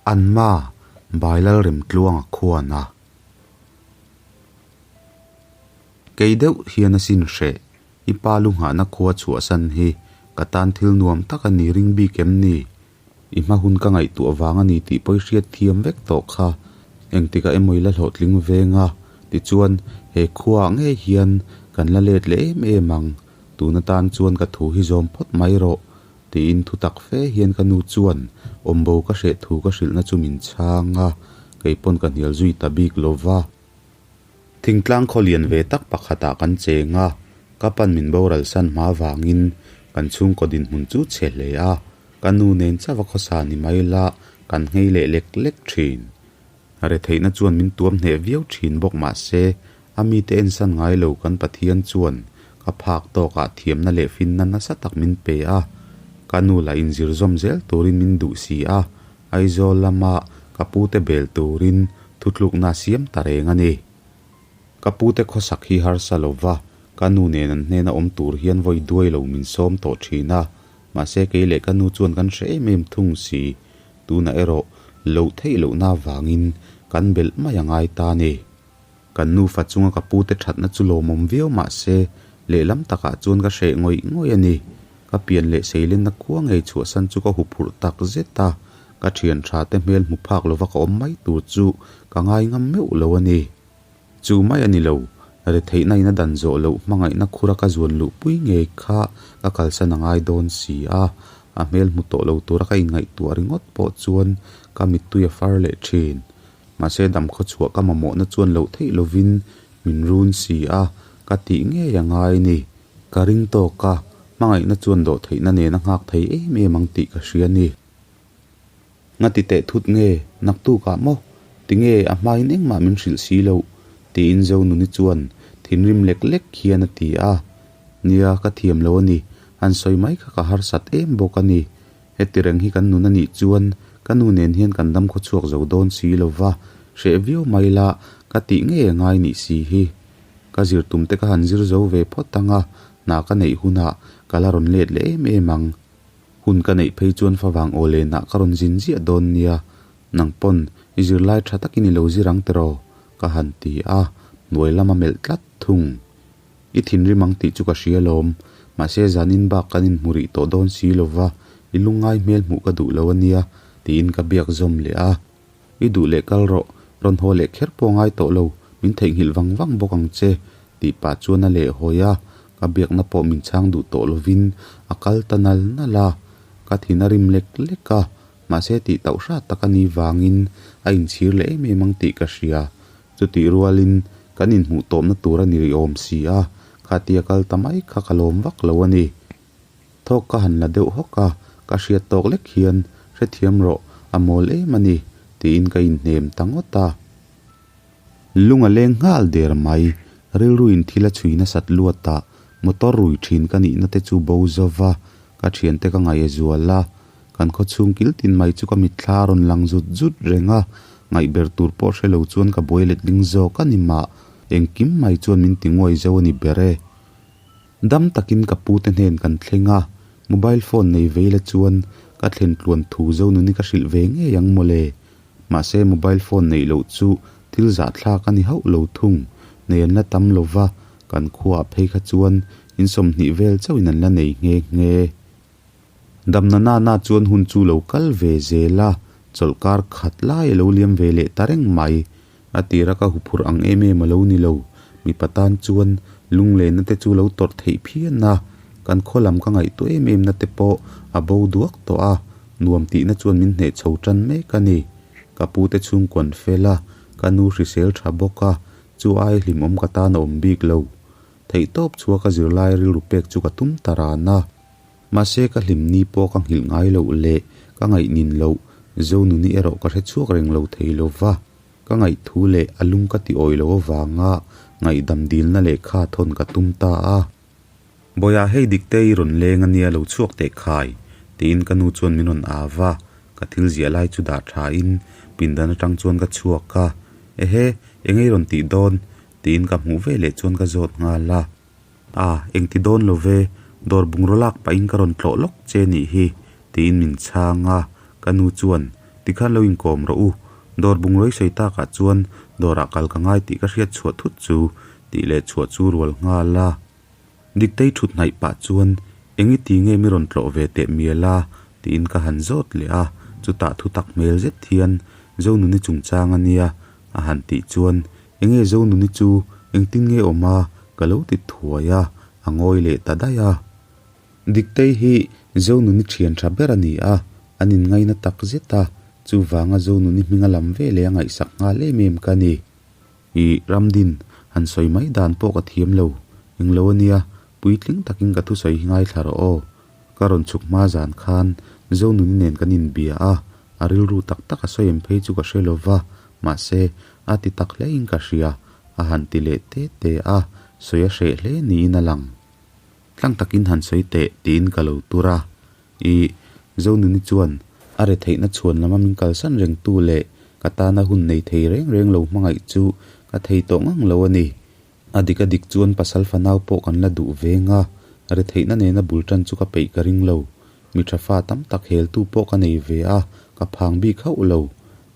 Anma, Bailal Remtluanga khuana. Kei deuh hian a sin hreh, i pa lu nghahna khua chhuahsan hi ka tan thil nuam tak a ni ring bik em ni? I hma hun ka ngaihtuah vang a ni tih pawh i hriat thiam vek tawh kha. Engtikah emaw i la hlawhtling veng a, tichuan he khuaah ngei hian kan la let leh em em ang. Tun atan chuan ka thu hi zawm phawt mai rawh. Tiin thu tak fe hian ka nu chuan awmbo ka hreh thu ka hrilhna chu min chhang a, kei pawn ka hnial zui ta bik lo va. Thingtlang khaw lian ve tak pakhatah kan cheng a, ka pan min boral san hma vangin kan chhungkaw dinhmun chu chhe hle a, ka nu nen chauh a khawsa ni mai la kan nghei leh lek lek thin. Retheihna chuan min tuam hneh viau thin bawk mah se, a mite ensan ngai lo kan Pathian chuan ka phak tawkah thiamna leh finna nasa tak min pe a, ka nu lah inzir zawm zel turin min duh si a, Aizawl lama ka pute bel turin thutlukna a siam ta reng a ni. Ka pute khawsak hi harsa lo va, ka nu nen an hnena awm tur hian vawi duai lo min sawm tawh thin a, mahse kei leh ka nu chuan kan hre em em thung si. Tunah erawh loh theih lohna avangin kan belh mai a ngai ta a ni. Kan nufa chunga ka pute thatna chu lawmawm viau mah se, lehlam takah chuan ka hreh ngawih ngawih a ni. Ka pian leh seilenna khua ngei chhuahsan chu ka huphurh tak zet a, ka thian tha te hmel hmu phak lova ka awm mai tur chu ka ngai ngam meuh lo a ni. Chu mai a ni lo, retheihna in a dan zawh loh hmangaihna khura ka zuan luh pui ngei kha ka kalsan a ngai dawn si a, a hmel hmu tawh lo tura ka inngaihtuah ringawt pawh chuan ka mittui a far leh thin. Mahse damkhaw chhuah ka mamawhna chuan loh theih lovin min run si a, ka tih ngei a ngai ni. Ka ring tawk a, hmangaihna chuan dawh theihna nen a nghak thei em em ang tih ka hria ni. Ngati teh thut nge, naktukah maw? Tinge a hmain engmah min hrilh si loh? tiin Zonuni chuan thinrim lek lek hian a ti a. Nia, ka thiam lo a ni, han sawi mai kha ka harsat em bawk a ni. Heti reng hi kan nun a nih chuan ka nu nen hian kan dam khaw chhuak zo dawn si lo va, hreh viau mai la ka tih ngei a ngai nih si hi. Ka zir tum te ka han zir zo ve phawt ang a, hna ka neih hunah ka la rawn let leh em em ang. Hun ka neih phei chuan favang aw lenah ka rawn zin ziah dawn nia, nang pawn i zirlai tha takin i lo zir ang tiraw? ka han ti a, hnuai lama melh tlat thung. I thinrim ang tih chu ka hria lawm, mahse zanin bak kan inhmu rih tawh dawn si lo va, i lungngai hmel hmuh ka duh lo a nia, tiin ka biak zawm leh a. I duh leh kal rawh, rawn haw leh kher pawh ngai tawh lo, min theihnghilh vang vang bawk ang che, tih pah chuan a leh hawi a, ka biakna pawh min chhang duh tawh lovin a kal ta nal nal a, ka thin a rim lek lek a, mahse tih tauh hrat tak a ni vangin a inchhir leh em em ang tih ka hria. Chutih rualin kan inhmuh tawpna tur a ni rih awm si a, khatia kal ta mai kha ka lawm vak lo a ni. Thawk ka han la deuh hawk a, ka hriat tawk lek hian hrethiam rawh, a mawl em a ni, tiin ka inhnem ta ngawt a. Lung a leng nghal der mai, rilruin thil a chhui nasat luat a, motor rui thin ka nihna te chu bo zo va, ka thiante ka ngaih a zual a, kan khaw chhung kil tin mai chu ka mitthla a rawn lang zut zut reng a, ngaihber tur pawh hre lo chuan ka buai letling zawk a ni mah, engkim mai chuan min ti nguai zo a ni ber e. Dam takin ka pute hnen kan thleng a, mobile phone nei vei la chuan ka thlen tluan thu zo nuni ka hrilh ve ngei ang mawle. Mahse mobile phone neih loh chu thil zahthlak a ni hauh lo thung, nei an la tam lo va, kan khuaah phei kha chuan in 20 vel chauhin an la nei nghe nghe. Damna nana chuan hun chu lo kal ve zel a, chawlhkar khat lai a lo liam ve leh ta reng mai. A tira ka huphurh ang em em a lo ni lo, mipa tan chuan lunglenna te chu lo tawrh theih phian a, kan khaw lam ka ngaihtuah em em na te pawh a bo duak tawh a, nuam tihna chuan min hneh chho tan mek a ni. Ka pu te chhungkawn fel a, ka nu hrisel tha bawk a, chu ai hlimawm ka tan a awm bik lo. Theihtawp chhuak a zirlai rilru pek chu ka tum ta ran a. Mahse ka hlim ni pawh ka nghilh ngai loh leh ka ngaihnin loh Zonuni erawh ka hre chhuak reng lo thei lo va, ka ngaihthu leh a lung ka ti awi lo avanga ngaihdam dilna lehkha thawn ka tum ta a. Bawiah hei Diktei i rawn leng a nia lo chhuak teh khai, tiin ka nu chuan min rawn au va, ka thil ziah lai chu dah tha in pindan atang chuan ka chhuak a, Ehe, eng ei rawn tih dawn? tiin ka hmuh veleh chuan ka zawt nghal a. A, engti dawn lo ve, dawr bungraw lak pahin ka rawn tlawh lawk che nih hi, tiin min chhang a, ka nu chuan, Tikhan lo inkawm rawh u. Dawr bungraw i sawi takah chuan dawrah kal ka ngai tih ka hriat chhuah thut chu tih leh chhuah chu rual nghal a. Diktei thut hnaih pah chuan eng i ti nge mi rawn tlawh ve teh mial a tiin ka han zawt leh a, chutah thu tak hmel zet hian Zonuni chungchang a nia a han tih chuan enge Zonuni chu engtin nge awm a ka lo ti thuai a, a ngawi leh ta daih a. Diktei hi Zonuni thian tha ber a ni a, an inngaina tak zet a, chuvanga Zonuni hminga lam ve leh a ngaihsak nghal em em ka ni. I Ramdin, han sawi mai dan pawh ka thiam lo. Englo a nia, puitling takin ka thusawi hi ngaithla rawh aw. Ka rawn chhuk hma zan khan Zonuni nen kan inbia a, a rilru tak tak a sawi em phei chu ka hre lo va, mahse, a ti tak hlein ka hria, a han ti leh te te a, sawi a hreh hle niin a lang. Tlang takin han sawi teh tiin ka lo tur a. I Zonuni chuan a retheihna chhuan lama min kalsan rengtu leh ka tana hun nei thei reng reng lo hmangaih chu ka thei tawh ngang lo a ni. A dik a dik chuan pasal fanau pawh kan la duh veng a, retheihna nena bul tan chu ka peih ka ring lo. Mi tha fa tam tak heltu pawh ka nei ve a, ka phang bik hauh lo.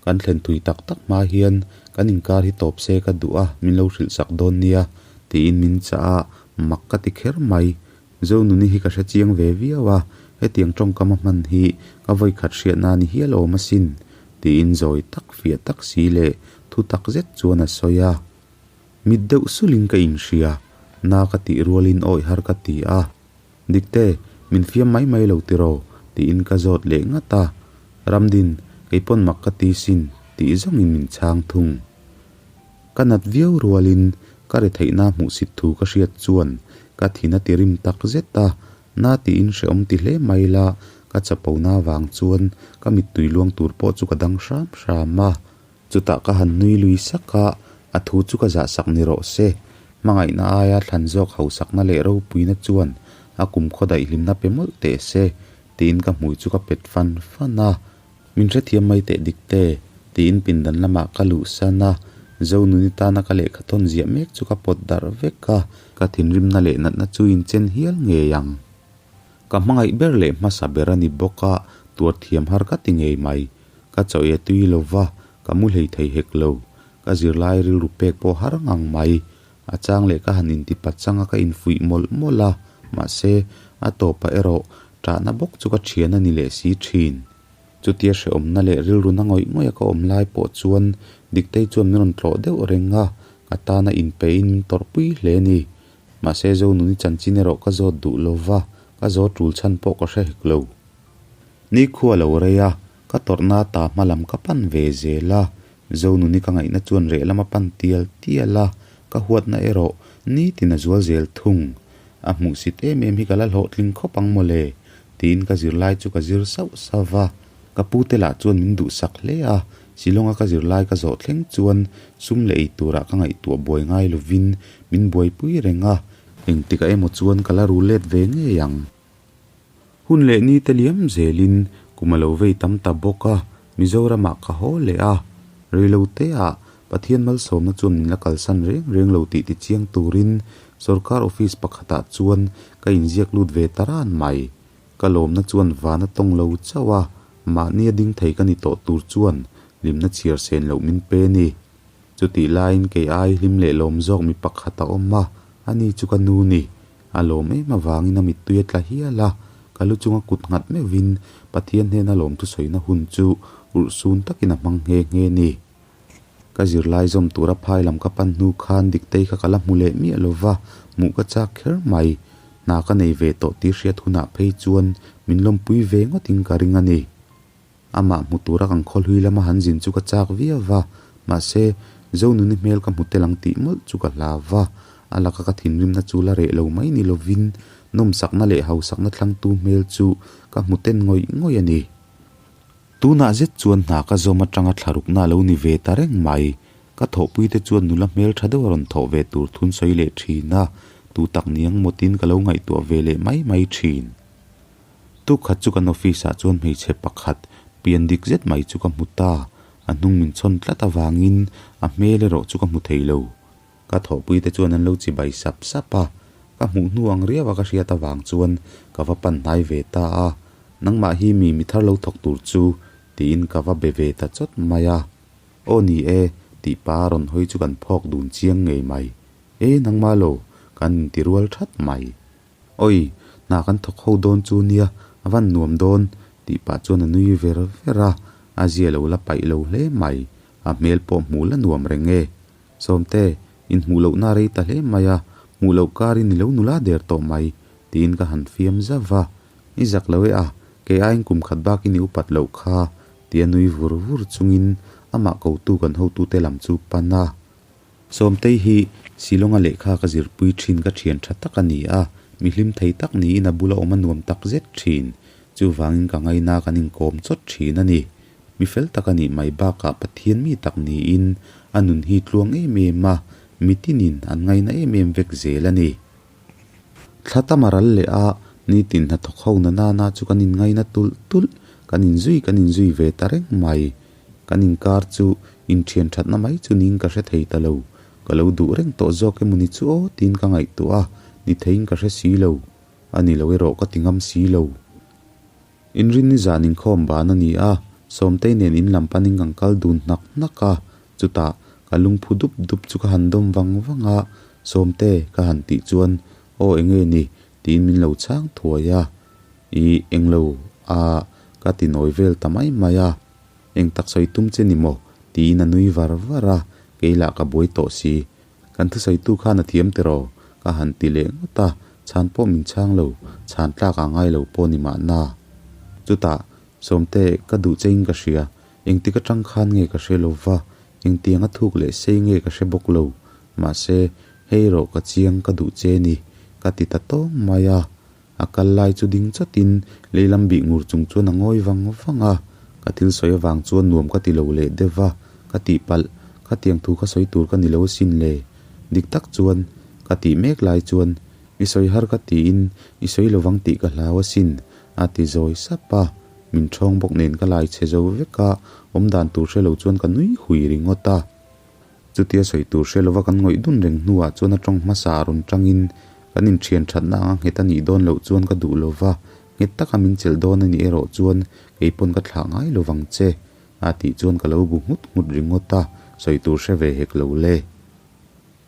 Kan thlen thui tak tak hma hian kan inkar hi tawp se ka duh a, min lo hrilh sak dawn nia, tiin min chah a, mak ka ti kher mai. Zonuni hi ka hre chiang ve viau a, hetiang tawngkam a hman hi ka vawikhat hriatna a ni hial awm asin, tiin zawi tak fiah tak si leh thu tak zet chuan a sawi a. Mit deuh sulin ka inhria, na ka tih rualin awih har ka ti a. Dikte, min fiam mai mai lo tiraw? tiin ka zawt leh ngat a. Ramdin, kei pawn mak ka ti sin, tih zawngin min chhang thung. Ka nat viau rualin ka retheihna hmuhsit thu ka hriat chuan ka thin a ti rim tak zet a, na tiin hrehawm ti hle mai la, ka chapona vang chuan ka mittui luang tur pawh chu ka dang hram hram a. Chutah ka han nui lui sak a, a thu chu ka zahsak ni rawh se. Hmangaihna aia thlan zawk hausakna leh ropuina chuan a kumkhaw daihhlimna pe mawlh teh se, tiin ka hmui chu ka pet fan fan a. Min hrethiam mai teh dik te, tiin pindan lamah ka luhsan a, Zonuni tana ka lehkha thawn ziah mek chu ka pawt darh vek a, ka thinrimna leh natna chu inchen hial ngei ang. Ka hmangaih ber leh hmasa ber a ni bawk a, tuar thiam har ka ti ngei mai. Ka chawi a tui lo va, ka mu hlei thei hek lo. Ka zirlai rilru pek pawh har ngang mai. A chang leh ka han inti pachang a ka infuih mawlh mawlh a, mahse, a tawpah erawh ṭahna bawk chu ka ṭhian a ni leh si ṭhin. Chutia hrehawmna leh rilru na ngawih ngawih a ka awm lai pawh chuan Diktei chuan min rawn tlawh deuh reng a, ka tana inpeihin min tawrhpui hle a ni. Mahse, Zonuni chanchin erawh ka zawt duh lo va, ka zawt ṭul chhan pawh ka hre hek lo. Nikhua lo rei a, ka tawrhna ta hma lam ka pan ve zel a, Zonuni ka ngaihna chuan reh lam a pan tial tial a, ka huatna erawh nitin a zual zel thung. A hmuhsit em em hi ka la hlawhtling khawp ang mawle, tiin ka zirlai chu ka zir sauh sauh va. Ka pute lah chuan min duhsak hle a, Shillong-a ka zirlai ka zawh thleng chuan sum leh ei turah ka ngaihtuah buai ngai lovin min buaipui reng a, engtikah emaw chuan ka la ru let ve ngei ang. Hun leh ni te liam zelin kum a lo vei tam ta bawk a, Mizoramah ka haw leh a. Reiloteah Pathian malsawmna chuan min la kalsan reng reng lo tih tichiang turin sorkar office pakhatah chuan ka inziak lut ve ta ran mai. Ka lawmna chuan van a tawng lo chauh a, mahni a ding thei ka ni tawh tur chuan hlimna chhiar sen loh min pe ni. Chutih laiin kei ai hlim leh lawm zawk mi pakhat a awm a, ani chu ka nu ni. A lawm em avangin a mittui a tla hial a, ka lu chunga kut nghat meuhvin Pathian hnena lawm thusawina hun chu urhsun takin a hmang nghe nghe ni. Ka zirlai zawm tura phai lam ka pan hnu khan Diktei kha ka la hmu leh miah lo va, hmuh ka chak kher mai. Hna ka nei ve tawh tih hriat hunah phei chuan min lawmpui ve ngawtin ka ring a ni. Amah hmu tura kan khawhlui lama han zin chu ka chak viau va, mahse, Zonuni hmel ka hmu tel ang tih mawlh chu ka hlau va, a laka ka thinrimna chu la reh lo mai ni lovin nawmsakna leh hausakna thlangtu hmel chu ka hmu ten ngawih ngawih a ni. Tunah zet chuan hna ka zawm atanga thlarukna a lo ni ve ta reng mai. Ka thawhpuite chuan nula hmel tha deuh a rawn thawh ve tur thun sawi leh thin a, tu tak niang mawtin ka lo ngaihtuah ve leh mai mai thin. Tuk khat chu kan office ah chuan hmeichhe pakhat pian dik zet mai chu ka hmu ta, a hnung min chhawn tlat avangin a hmel erawh chu ka hmu thei lo. Ka thawhpui te chuan an lo chibai sap sap a, ka hmuh hnu ang riau a ka hriat avang chuan ka va pan hnai ve ta a, nangmah hi mi mi thar lo thawk tur chu. Tiin ka va be ve ta chawt mai a. Aw ni e, tih pa rawn hawi chu kan phawk dun chiang ngei mai. E nangmah lo, kan inti rual that mai. Awi, hna kan thawk ho dawn chu nia, a van nuam dawn, tih pah chuan a nui ver ver a, a zia lo la paih lo hle mai. A hmel pawh hmuh la nuam reng e. Sawmte, inhmuh lohna a rei ta hle mai a, hmuh loh karin i lo nula der tawh mai, tiin ka han fiam zauh va. I zak lo e a, kei aiin kum khat bakin i upat loh kha, tia nui vur vur chungin amah kotu kan hotute lam chu pan a. Sawmtei hi Shillong-a lehkha ka zirpui thin ka thian tha tak a ni a, mi hlim thei tak niin a bula awm a nuam tak zet thin. Chuvangin ka ngaina kan inkawm chawt thin a ni. Mi fel tak a nih mai bakah Pathian mi tak niin a nun hi tluang em em a, mitinin an ngaina em em vek zel a ni. Thla tam a ral leh a, nitin hnathawk ho na nana chu kan inngaina tulh tulh, kan inzui kan inzui ve ta reng mai. Kan inkar chu inthian thatna mai chu niin ka hre thei ta lo. Ka lo duh reng tawh zawk emaw ni chu aw tiin ka ngaihtuah a, ni theiin ka hre si lo. A ni lo erawh ka ti ngam si lo. Inrinni zan inkhawm ban a ni a, Sawmtei nen in lam panin kan kal dun hnak hnak a, chutah ka lungphu dup dup chu ka han dawm vang vang a, Sawmte ka han tih chuan aw enge ni tiin min lo chhang thuai a, ih englo a ka ti nawi vel ta mai mai a, eng tak sawi tum che ni maw tiin a nui var var a, kei lah ka buai tawh si, Kan thusawitu khan a thiam tiraw? Ka han ti leh ngawt a, chhan pawh min chhang lo, chhan tlak a ngai lo pawh ni mahna. Chutah, Sawmte, ka duh chein ka hria, engtik atang khan nge ka hre lo va, engtiang a thuk leh sei nge ka hre bawk lo, mahse, hei rawh ka chiang ka duh che ni, ka ti ta tawng mai a. A kal lai chu ding chawtin lehlam bih ngur chung chuan a ngawi vang vang a, ka thil sawi avang chuan nuam ka ti lo leh deuh va, ka tihpalh, khatiang thu kha sawi tur ka ni lo asin le. Dik tak chuan ka tih mek lai chuan i sawi har ka tiin i sawi lovang tih ka hlau asin, a ti zawi sap a, min ṭhawng bawk nen ka lai chhe zo vek a, awmdan tur hre lo chuan ka nui hui ringawt a. Chutia sawi tur hre lova kan ngawih dun reng hnuah chuan a tawng hmasa a rawn tangin kan inthian thatna anga nghet a nih dawn loh chuan ka duh lova, nghet taka min chelh dawn a nih erawh chuan kei pawn ka thlah ngai lovang che a tih chuan ka lo bu nghut nghut ringawt a, sawi tur hre ve hek lo le.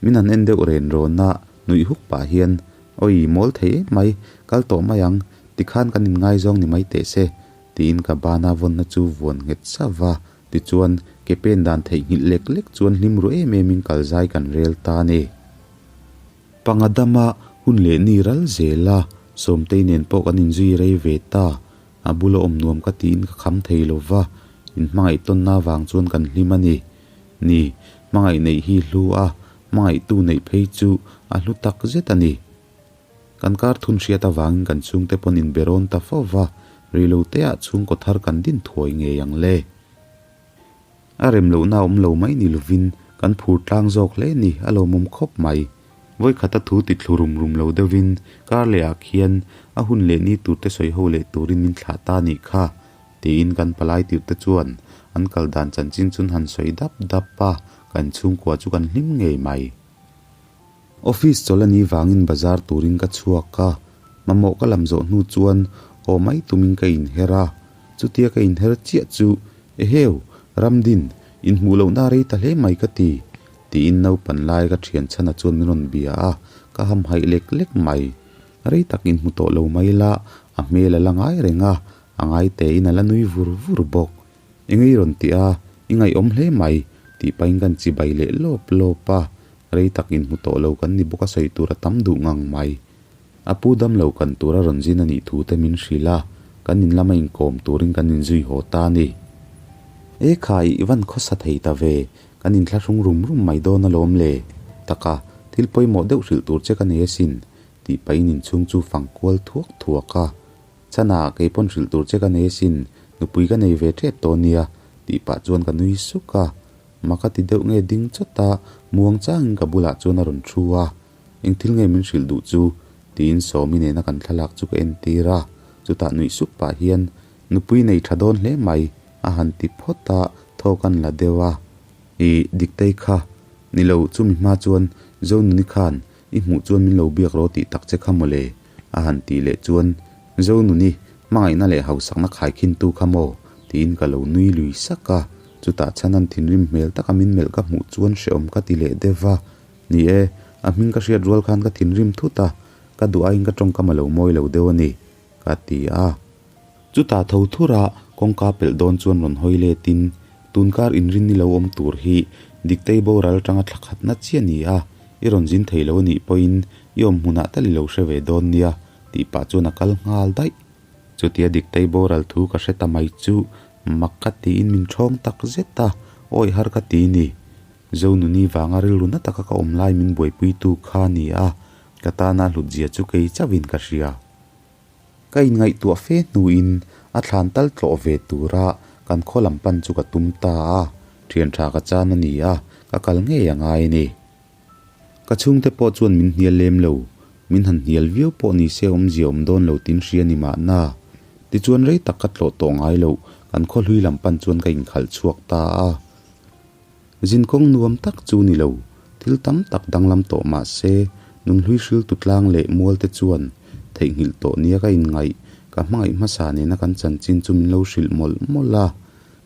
Min han en deuh ren rawn a, nuih huk pah hian, Awi, mawl thei em mai, kal tawh mai ang, tikhan kan inngaizawng ni mai teh se, tiin ka bana vawnna chu vuan nghet sava, Tichuan, ke pen dan theihnghilh lek lek chuan hlim ru em emin kal zai kan rel ta a ni. Panga dama hun leh ni ral zel a, Sawmtei nen pawh kan inzui rei ve ta. A bula awm nuam ka tiin ka kham thei lo va, inhmangaih tawnna avang chuan kan hlim a ni. Ni, hmangaih neih hi hlu a, hmangaihtu neih phei chu a hlu tak zet a ni. Kan kar thun hriat avangin kan chhungte pawn inbe rawn ta fo va, rilo teah chhungkaw thar kan din thuai ngei ang le. A rem lohna awm lo mai ni lovin kan phur tlang zawk hle ni a lawmawm khawp mai. Vawikhat a thu ti thlu rum rum lo deuhin kar lehah khian a hun leh ni turte sawi ho leh turin min thlah ta nih kha tiin kan palai tirhte chuan an kal dan chanchin chun han sawi dap dap a, kan chhungkua chu kan hlim ngei mai. Office chawlh a nih vangin bazar turin ka chhuak a, mamawh ka lam zawh hnu chuan haw mai tumin ka inher a, chutia ka inher chiah chu Eheu, Ramdin, inhmuh lohna a rei ta hle mai ka ti, tiin naupan lai ka thian chhana chuan min rawn bia a, ka hamhaih lek lek mai. Rei tak inhmu tawh lo mai la, a hmel a la ngai reng a, a ngai tein a la nui vur vur bawk. Engei rawn ti a, i ngaihawm hle mai, tih pahin kan chibai leh lawp lawp a, rei tak inhmu tawh lo kan ni bawk a sawi tur a tam duh ngang mai. A pu dam lo kan tur a rawn zin a nih thu te min hrilh a, kan in lama inkawm turin kan inzui haw ta a ni. E khai, i van khawsa thei ta ve, kan inthlahrung rum rum mai dawn alawm le, taka thil pawimawh deuh hrilh tur che ka nei asin, tih pahin inchhung chu fang kual thuak thuak a. Chana, kei pawn hrilh tur che ka nei asin, nupui ka nei ve tep tawh nia, tih pah chuan ka nui suk a. Maka ti deuh nge ding chawt a, muang changin ka bulah chuan a rawn thu a. Eng thil nge min hrilh duh chu? tiin Sawmi nena kan thlalak chu ka entir a. Chutah nuih suk pah hian, Nupui nei tha dawn hle mai, a han ti phawt a, thawk an la deuh a. Ih, Diktei kha, ni lo, chumi hma chuan Zonuni khan i hmuh chuan min lo biak rawh tih tak che kha mawle, a han tih leh chuan, Zonuni, hmangaihna leh hausakna khaikhintu kha maw? Tiin ka lo nui lui sak a, chutah chhan an thinrim hmel taka min melh ka hmuh chuan hrehawm ka ti leh deuh va. Ni e, a hming ka hriat rual khan ka thinrim thut a, ka duh aiin ka tawngkam a lo mawi lo deuh a ni, ka ti a. Chutah tho thura kawngka pelh dawn chuan rawn hawi letin, Tunkar inrin ni lo awm tur hi Diktei boral atanga thla khatna chiah a ni a, i rawn zin thei lo a nih pawhin i awm hmunah tal i lo hre ve dawn nia, tih pah chuan a kal nghal daih. Chutia Diktei boral thu ka hre ta mai chu mak ka tiin min ṭhawng tak zet a, awi har ka ti ni. Zonuni vanga rilru na taka ka awm lai min buaipuitu kha a ni a, ka tana hlutzia chu kei chauhin ka hria. Ka inngaihtuah fe hnuin a thlan tal tlawh ve tura kan khaw lam pan chu ka tum ta a, thian tha ka chan a ni a, ka kal ngei a ngai a ni. Ka chhungte pawh chuan min hnial lem lo, min han hnial viau pawh ni se awmzia awm dawn lo tin hria ni mahna. Tichuan rei tak ka tlawh tawh ngai loh kan khaw hlui lam pan chuan ka inkhalh chhuak ta a. Zinkawng nuam tak chu ni lo, thil tam tak danglam tawh mah se, nunhlui hriltu tlang leh mual te chuan theihnghilh tawh nia ka inngaih, ka hmangaih hmasa nena kan chanchin chu min lo hrilh mawlh mawlh a.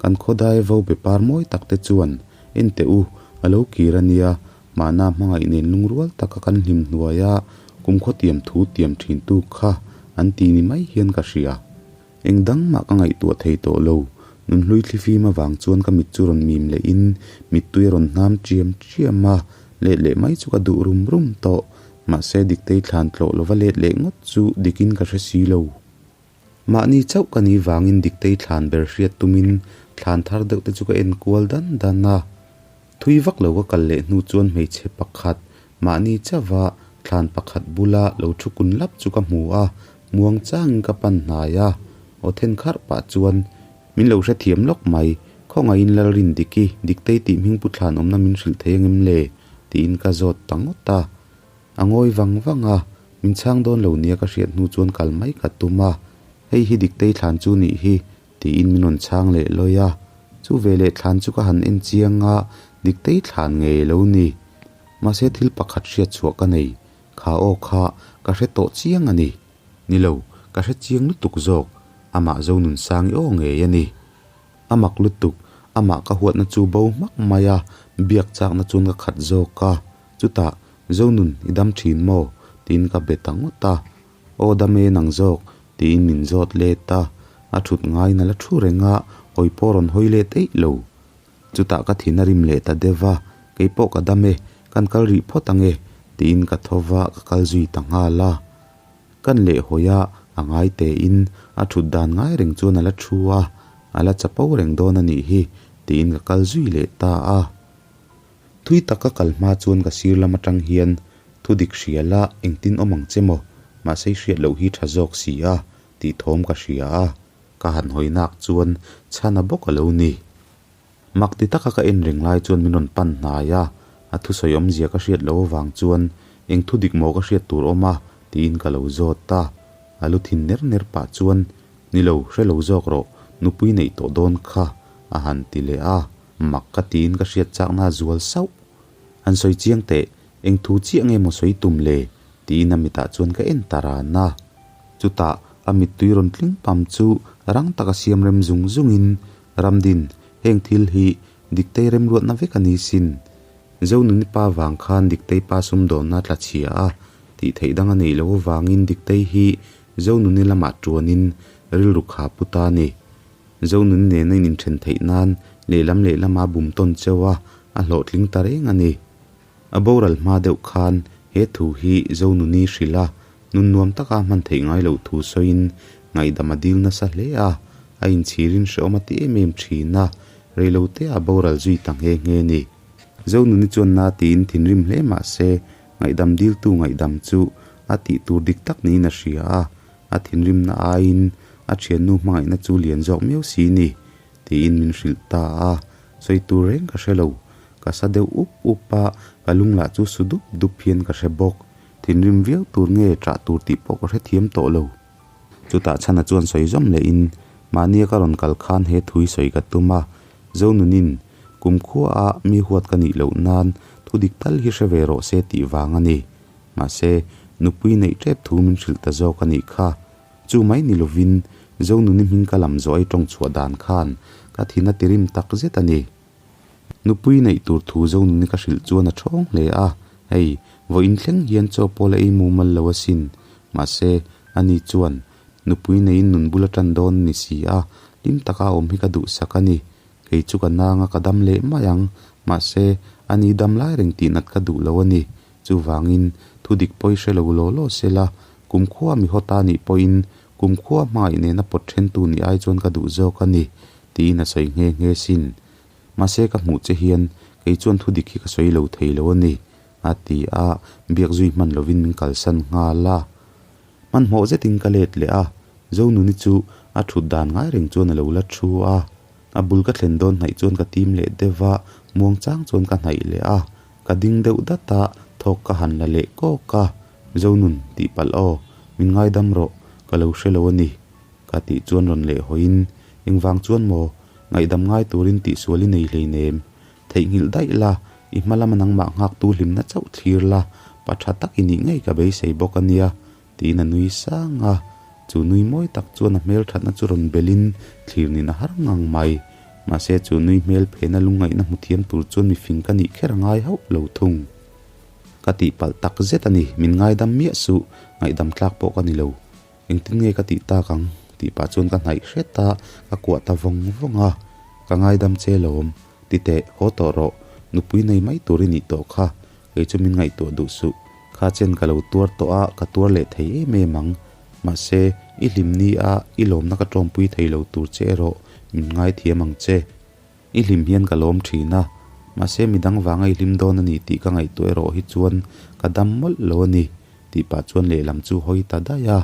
Kan khawdai vo be par mawi tak te chuan, En teh u, a lo kir a nia, mahna hmangaih nen lungrual taka kan hlim hnuai a, kumkhaw tiam thu tiam thintu kha an ti ni mai hian ka hria. Eng dang mah ka ngaihtuah thei tawh lo. Nunhlui thlifim avang chuan ka mit chu rawn mim lehin mittui a rawn hnam chiam chiam a, let leh mai chu ka duh rum rum tawh. Mahse Diktei thlan tlawh lova let leh ngawt chu dikin ka hre si lo. Mahni chauh ka nih vangin Diktei thlan ber hriat tumin thlan thar deuh te chu ka en kual dan dan a. Thui vak lo ka kal leh hnu chuan hmeichhe pakhat mahni chauha thlan pakhat bula lo thu kun lap chu ka hmu a, muang changin ka pan hnai a, aw then kharh pah chuan min lo hrethiam lawk mai, khawngaihin Lalrin Diki, Diktei tih hming pu thlan awmna min hrilh thei angem le? tiin ka zawt ta ngawt a. A ngawi vang vang a, min chhang dawn lo nia ka hriat hnu chuan kal mai ka tum a, hei hi Diktei thlan chu nih hi, Tiin min rawn chhang leh lawi a, chu veleh thlan chu ka han en chiang a, Diktei thlan ngei lo ni. Mahse thil pakhat hriat chhuah ka nei, kha aw kha ka hre tawh chiang a ni. Ni lo, ka hre chiang lutuk zawk, amah Zonunsangi aw ngei a ni. A mak lutuk, amah ka huatna chu bo hmak mai a, biak chakna chuan ka khat zawk a, chutah, Zonun, i dam thin maw? tiin ka be ta ngawt a. Aw dam e nang zawk, tiin min zawt let a, a thut ngaiin a la thu reng a, hawi pawh rawn hawi let eih lo. Chutah ka thin a rim leh ta deuh va, kei pawh ka dam e, kan kal rih phawt ang e, tiin ka tho va, ka kal zui ta nghal a. Kan leh hawi a, a ngai tein a thut dan ngai reng chuan a la thu a, a la chapo reng dawn a nih hi, tiin ka kal zui leh ta a. Thui tak ka kal hma chuan ka sir lam atang hian thu dik hria la engtin awm ang che maw, mahse i hriat loh hi tha zawk si a tih thawm ka hria a, ka han hawi nak chuan chhana bawk a lo ni. Mak ti taka ka en reng lai chuan min rawn pan hnai a, a thusawi awmzia ka hriat loh avang chuan eng thu dik maw ka hriat tur awm a tiin ka lo zawt a, a lu thin ner ner pah chuan ni lo hre lo zawk rawh nupui neih tawh dawn kha a han ti leh a. Mak ka tiin ka hriat chakna a zual sauh. Han sawi chiang teh, eng thu chiah nge maw sawi tum le? tiin a mitah chuan ka en ta ran a. Chutah a mittui rawn tling pam chu rang taka siam rem zung zungin, Ramdin, heng thil hi Diktei remruatna vek a ni sin. Zonuni pa vang khan Diktei pa sumdawnna a tla chhia a, tih theih dang a neih loh avangin Diktei hi Zonuni lamah tuanin rilru kha pu ta a ni. Zonun nena in inthen theih nan lehlam lehlama bum tawn cheu a, a hlawhtling ta reng a ni. A boral hma deuh khan he thu hi Zonuni hrilh a, nun nuam taka hman theih ngai loh thu sawiin ngaihdam a dil nasa hle a, a inchhirin hrehawm a ti em em thin a, reilote a boral zui ta nghe nghe a ni. Zonuni chuan na tiin thinrim hle mah se ngaihdam diltu ngaihdam chu a tih tur dik tak niin a hria a, A thinrimna aiin a thiannu hmangaihna chu lian zawk miau si ni, tiin min hrilh ta a. Sawi tur reng ka hre lo. Ka sa deuh up up a, ka lung lah chu su dup dup hian ka hre bawk. Thinrim viau tur nge ṭah tur tih pawh ka hrethiam tawh lo. Chutah chhana chuan sawi zawm lehin, Mahnia ka rawn kal khan he thui sawi ka tum a, Zonunin kumkhua-a mi huat ka nih loh nan thu dik tal hi hre ve rawh se tih vang a ni. Mahse, nupui neih tep thu min hrilh ta zawk a nih kha. Chu mai ni lovin, Zonuni hming ka lam zawh a i tawng chhuah dan khan ka thin a tirim tak zet a ni. Nupui neih tur thu Zonuni ka hrilh chuan a thawng hle a, hei, vawiin thleng hian chaw pawh la ei mumal lo asin. Mahse, ani chuan nupui neiin nun bul a tan dawn a ni si a, hlim taka awm hi ka duhsak a ni. Kei chu ka nang a, ka dam leh mai ang. Mahse, ani dam lai reng tih nat ka duh lo a ni. Chuvangin, thu dik pawi hre lo law law se la, kumkhua mi hawt a nih pawhin kumkhua hmangaih nena pawt thentu nih ai chuan ka duh zawk a ni, tiin a sawi nghe nghe sin. Mahse, ka hmuh che hian kei chuan thu dik hi ka sawi lo thei lo a ni, a ti a, biak zui hman lovin min kalsan nghal a. Hmanhmawh zetin ka let leh a, Zonuni chu a thut dan ngai reng chuan a lo la thu a. A bul ka thlen dawn hnaih chuan ka tim leh deuh a, muang chang chuan ka hnaih leh a. Ka ding deuh dat a, thawk ka han la leh kawk a. Zonun, tih palh aw, min ngaidam rawh, ka lo hre lo a ni. Ka tih chuan rawn leh hawiin, Engvang chuan maw, ngaihdam ngai turin tihsual i nei hleinem. Theihnghilh daih la, i hma lama nangmah nghaktu hlimna chauh thlir la, pa tha tak i nih ngei ka beisei bawk a nia, tiin a nui sang a. Chu nui mawi tak chuan a hmel thatna chu rawn belin thlir nin a har ngang mai. Mahse chu nui hmel phena lungngaihna hmu thiam tur chuan mifing ka nih kher a ngai hauh lo thung. Ka tihpalh tak zet a ni, min ngaidam miah suh, ngaihdam tlak pawh ka ni lo. Engtin nge ka tih tak ang? tih pah chuan ka hnaih hret a, ka kuah ta vawng vawng a. Ka ngaidam che lawm. Ti teh, haw tawh rawh. Nupui nei mai tur i nih tawh kha. Kei chu min ngaihtuah duh suh. Kha chen ka lo tuar tawh a, ka tuar leh thei em em ang. Mahse, i hlim ni a, i lawmna ka tawmpui thei lo tur che erawh min ngaithiam ang che. I hlim hian ka lawm thin a, mahse midang vanga i hlim dawn a ni tih ka ngaihtuah erawh hi chuan ka dam mawlh lo a ni, tih pah chuan lehlam chu hawi ta daih a.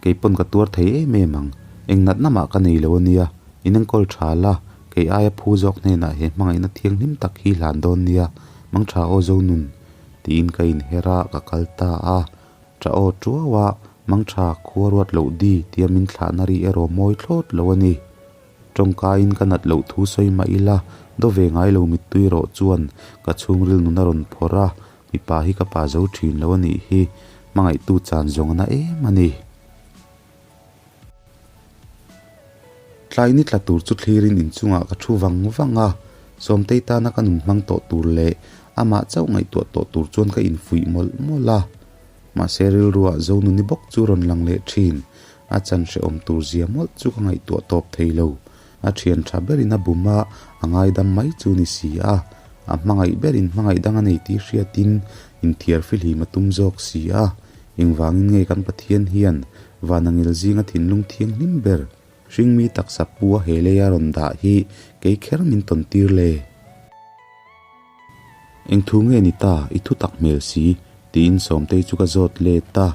Kei pawn ka tuar thei em em ang, eng natna mah ka nei lo a nia, in enkawl tha la, kei aia phu zawk hnenah he hmangaihna thianghlim tak hi hlan dawn nia, mangtha aw Zonun, tiin ka inher a, ka kal ta a. Tha aw tuau a, mangtha khua ruat loh di tia min thlahna ri erawh mawi thlawt lo a ni. Tawngkaiin ka nat loh thu sawi mah ila, do ve ngai lo mittui rawh chuan ka chhungril nun a rawn phawrh a, mipa hi ka pa zo thin lo a nih hi, hmangaihtu chan zawng a na em a ni. Tlai ni tla tur chu thlirin inchungah ka thu vang vang a, Sawmtei tana ka nun hmang tawh tur leh amah chauh ngaihtuah tawh tur chuan ka infuih mawlh mawlh a. Mahse rilruah Zonuni bawk chu rawn lang leh thin, a chan hrehawm tur zia mawlh chu ka ngaihtuah tawp thei lo. A thian tha berin a bum a, a ngaidam mai chu ni si a. A hmangaih berin hmangaih dang a nei tih hriatin inthiar fihlim a tum zawk si a. Engvangin nge kan Pathian hian van angel zinga thinlung thianghlim ber hringmi taksa pu a he leia rawn dah hi kei kher min tawn tir le? Eng thu nge ni ta, i thu tak hmel si? tiin Sawmtei chu ka zawt let a.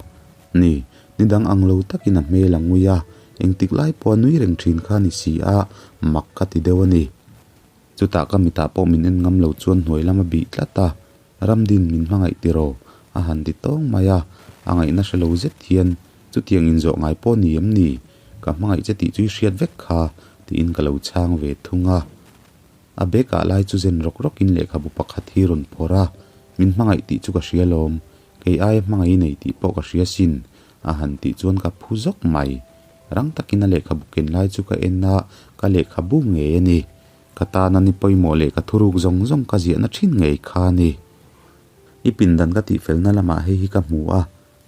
Ni, ni dang ang lo takin a hmel a ngui a, engtik lai pawh a nui reng thin kha ni si a, mak ka ti deuh a ni. Chutah ka mitah pawh min en ngam lo chuan hnuai lam a bih tlat a, Ramdin min hmangaih tiraw? a han ti tawng mai a, a ngaihna hre lo zet hian chutiang inzawh ngai pawh ni em ni? Ka hmangaih che tih chu i hriat vek kha, tiin ka lo chhang ve thung a. A bag ah lai chu zen rawk rawk in lehkhabu pakhat hi rawn phawrh a, min hmangaih tih chu ka hria lawm, kei aia hmangaih i nei tih pawh ka hria sin, a han tih chuan ka phu zawk mai. Rang takin a lehkhabu ken lai chu ka en a, ka lehkhabu ngei a ni. Ka tana ni pawimawh leh ka thuruk zawng zawng ka ziahna thin ngei kha a ni. I pindan ka tihfelna lamah hei hi ka hmu a,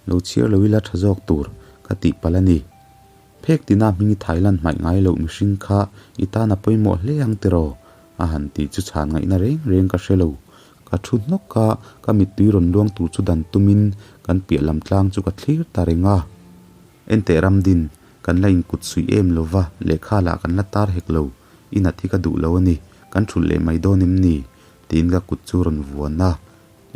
lo chhiar lo ila tha zawk tur ka tihpalh a ni. Phek tina hming i Thailand hmaih ngai loh mihring kha i tan a pawimawh hle ang tiraw? A han tih chu chhan ngaihna reng reng ka hre lo. Ka thu hnawk a, ka mittui rawn luang tur chu dan tumin kan piah lam tlang chu ka thlir ta reng a. Enteh Ramdin, kan la inkut suih em lo va, lehkha lah kan la tar hek lo. I nat hi ka duh lo a ni, kan thulh leh mai dawn em ni? Tiin ka kut chu rawn vuan a.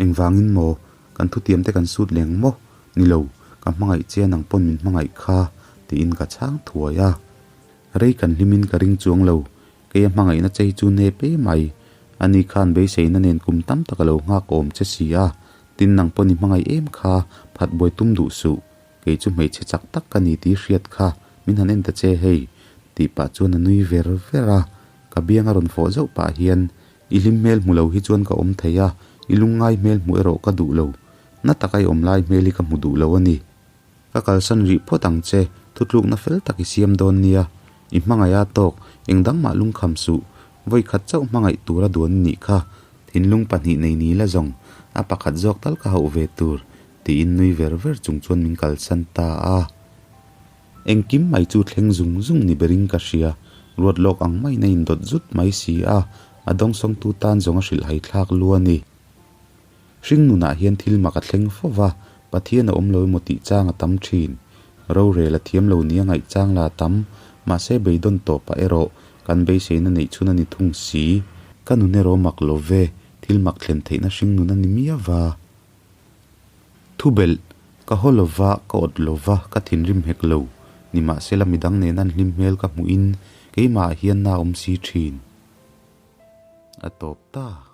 Engvangin maw? Kan thutiam te kan sut leng maw? Ni lo, ka hmangaih che a nang pawn min hmangaih kha, tiin ka chhang thuai a. Rei kan hlimin ka ring chuang lo, kei a hmangaihna che hi chu nep e mai. Ani khan beiseina nen kum tam tak a lo nghak awm che si a, tin nang pawn i hmangaih em kha, phat buai tum duh suh. Kei chu hmeichhe chak tak ka ni tih hriat kha, min han en ta che hei, tih pah chuan a nui ver ver a. Ka biang a rawn fawh zauh pah hian, I hlim hmel hmu lo hi chuan ka awm thei a, i lungngai hmel hmuh erawh ka duh lo. Na taka i awm lai hmel hi ka hmu duh lo a ni. Ka kalsan rih phawt ang che. Thutlukna fel tak i siam dawn nia. I hmangaiha tawk, eng dang mah lungkham suh. Vawi khat chauh hmangaih tura duan i nih kha. Thinlung pahnih nei ni la zawng, a pakhat zawk tal ka hauh ve tur, tiin nui ver ver chung chuan min kalsan ta a. Engkim mai chu thleng zung zung ni berin ka hria, ruat lawk ang maiin a indawt zut mai si a, a dawngsawngtu tan zawng a hrilhhai thlak lu a ni. Hring nunah hian thil mak a thleng fo va, Pathian a awm lo emaw tih chang a tam thin. Rorel a thiam lo nia ngaih chang la a tam, mahse beidawn tawpah erawh kan beiseina neih chhun a ni thung si. Ka nun erawh mak lo ve, thil mak thlen theihna hring nun a ni miau va. Thubelh, Ka haw lo va, ka awt lo va, ka thinrim hek lo. Nimahsela midang nena an hlim hmel ka hmuhin keimahah hian na awm si thin. A tawp ta.